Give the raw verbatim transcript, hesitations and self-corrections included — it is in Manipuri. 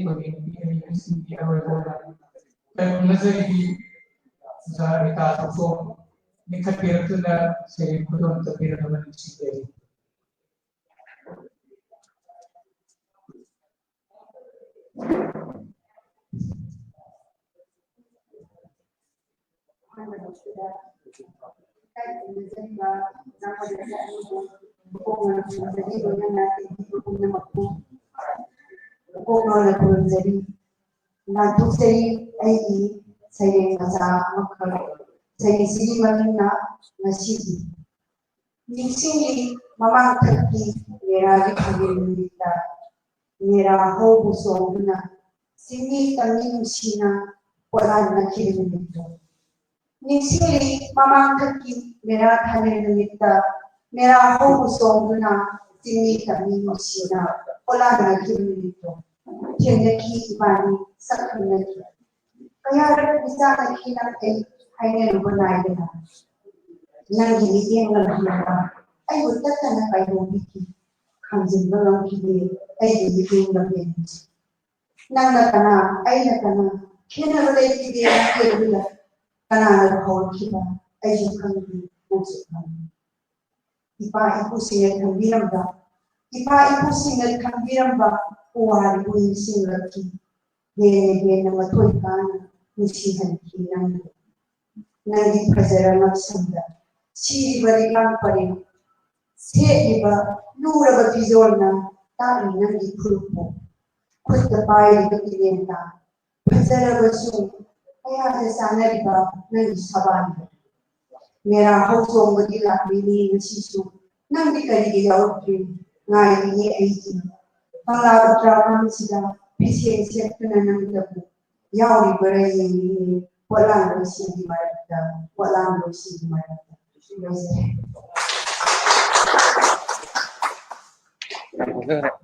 ꯑꯩꯈꯣꯏꯒꯤ ꯅꯨꯄꯤ ꯑꯔꯤꯕꯁꯤꯡꯒꯤ ꯑꯔꯣꯏꯕ ꯑꯣꯏꯅ ꯀꯩꯅꯣ ꯉꯁꯤꯒꯤ ꯑꯣꯖꯥ ꯔꯤꯇꯥ ꯊꯧꯁꯣꯝ ꯂꯤꯡꯈꯠꯄꯤꯔꯛꯇꯨꯅ ꯁꯩꯔꯦꯡ ꯈꯨꯗꯣꯜ ꯇꯝꯕꯤꯔꯛꯅꯕ ꯅꯤꯡꯁꯤꯡꯖꯔꯤ꯫ ꯂꯥꯟꯊꯣꯛꯆꯔꯤ ꯑꯩꯒꯤ ꯁꯩꯔꯦꯡ ꯃꯆꯥ ꯑꯃꯈꯛ꯫ ꯁꯩꯔꯦꯡꯁꯤꯒꯤ ꯃꯃꯤꯡꯅ ꯉꯁꯤꯗꯤ꯫ ꯅꯤꯡꯁꯤꯡꯂꯤ ꯃꯃꯥꯡꯊꯛꯀꯤ ꯃꯦꯔꯥꯒꯤ ꯊꯧꯔꯝ ꯅꯨꯃꯤꯠꯇ ꯃꯦꯔꯥ ꯍꯧꯕ ꯆꯣꯡꯗꯨꯅ ꯆꯤꯡꯃꯤ ꯇꯝꯃꯤ ꯅꯨꯡꯁꯤꯅ ꯄꯣꯂꯥꯟꯅꯈꯤꯕ ꯅꯨꯃꯤꯠꯇꯣ꯫ ꯅꯤꯡꯁꯤꯡꯂꯤ ꯃꯃꯥꯡꯊꯛꯀꯤ ꯃꯦꯔꯥ ꯊꯥꯅꯤꯜ ꯅꯨꯃꯤꯠꯇ ꯃꯦꯔꯥ ꯍꯧꯕ ꯆꯣꯡꯗꯨꯅ ꯆꯤꯡꯃꯤ ꯇꯝꯃꯤ ꯅꯨꯡꯁꯤꯅ ꯄꯣꯂꯥꯟꯅꯈꯤꯕ ꯅꯨꯃꯤꯠꯇꯣ꯫ ꯊꯦꯡꯅꯈꯤ ꯏꯕꯥꯅꯤ ꯁꯛ ꯈꯪꯅꯈꯤ꯫ ꯀꯌꯥꯔꯛ ꯃꯤꯆꯥꯟꯅꯈꯤ ꯅꯪ ꯑꯩ ꯍꯥꯏꯅꯔꯨꯕ ꯅꯥꯏꯗꯅ꯫ ꯅꯪꯒꯤ ꯃꯤꯠꯌꯦꯡ ꯂꯝꯍꯦꯟꯕ ꯑꯩꯕꯨ ꯇꯠꯇꯅ ꯀꯥꯏꯗꯣꯛꯄꯤꯈꯤ꯫ ꯈꯥꯝꯖꯤꯟꯕ ꯉꯝꯈꯤꯗꯦ ꯑꯩꯒꯤ ꯃꯤꯠꯌꯦꯡ ꯂꯝꯍꯦꯟꯕꯁꯦ꯫ ꯅꯪꯅ ꯀꯅꯥ, ꯑꯩꯅ ꯀꯅꯥ, ꯈꯦꯠꯅꯕ ꯂꯩꯈꯤꯗꯦ ꯅꯪꯒꯤ ꯑꯗꯨꯗ꯫ ꯀꯅꯥꯅ ꯍꯧꯔꯛꯈꯤꯕ ꯑꯩꯁꯨ ꯈꯪꯗꯦ, ꯅꯪꯁꯨ ꯈꯪꯗꯦ꯫ ꯏꯄꯥ ꯏꯄꯨꯁꯤꯡꯅ ꯊꯝꯕꯤꯔꯝꯕ, ꯏꯄꯥ ꯏꯄꯨꯁꯤꯡꯅ ꯊꯝꯕꯤꯔꯝꯕ ꯄꯨꯋꯥꯔꯤꯕꯨ ꯅꯤꯡꯁꯤꯡꯂꯛꯈꯤ꯫ ꯍꯦꯟꯅ ꯍꯦꯟꯅ ꯃꯊꯣꯏ ꯀꯥꯅ ꯅꯨꯡꯁꯤꯍꯟꯈꯤ ꯅꯪꯕꯨ꯫ ꯅꯪꯒꯤ ꯐꯖꯔꯕ ꯉꯛꯁꯝꯗ ꯁꯤꯔꯤꯕ ꯂꯤꯛꯂꯥꯡ ꯄꯔꯦꯡ, ꯁꯦꯠꯂꯤꯕ ꯂꯨꯔꯕ ꯐꯤꯖꯣꯜꯅ ꯇꯥꯛꯂꯤ ꯅꯪꯒꯤ ꯐꯨꯔꯨꯞꯄꯨ꯫ ꯈꯨꯠꯇ ꯄꯥꯏꯔꯤꯕ ꯀꯤꯔꯦꯟꯗ ꯐꯖꯔꯕꯁꯨ ꯀꯌꯥꯗ ꯆꯥꯅꯔꯤꯕ ꯅꯪꯒꯤ ꯁꯕꯥꯟꯗꯣ꯫ ꯃꯦꯔꯥ ꯍꯧ ꯆꯣꯡꯕꯒꯤ ꯂꯥꯛꯂꯤꯅꯦ ꯉꯁꯤꯁꯨ꯫ ꯅꯪꯗꯤ ꯀꯔꯤꯒꯤ ꯌꯥꯎꯔꯛꯇ꯭ꯔꯤ? ꯉꯥꯏꯔꯤꯅꯦ ꯑꯩꯗꯤ꯫ ꯀꯪꯂꯥ ꯎꯇ꯭ꯔꯥ ꯃꯥꯡꯁꯤꯗ ꯐꯤꯁꯦꯟ ꯁꯦꯠꯇꯨꯅ ꯅꯪꯇꯕꯨ ꯌꯥꯎꯔꯤꯕꯔꯥ ꯌꯦꯡꯂꯤꯅꯦ ꯄꯣꯠꯂꯥꯡꯂꯣꯏꯁꯤꯡꯒꯤ ꯃꯔꯛꯇ, ꯄꯣꯠꯂꯥꯡꯂꯣꯏꯁꯤꯡꯒꯤ ꯃꯔꯛꯇ꯫ ꯂꯣꯏꯖꯔꯦ꯫ ꯌꯥꯝ ꯐꯖꯈ꯭ꯔꯦ꯫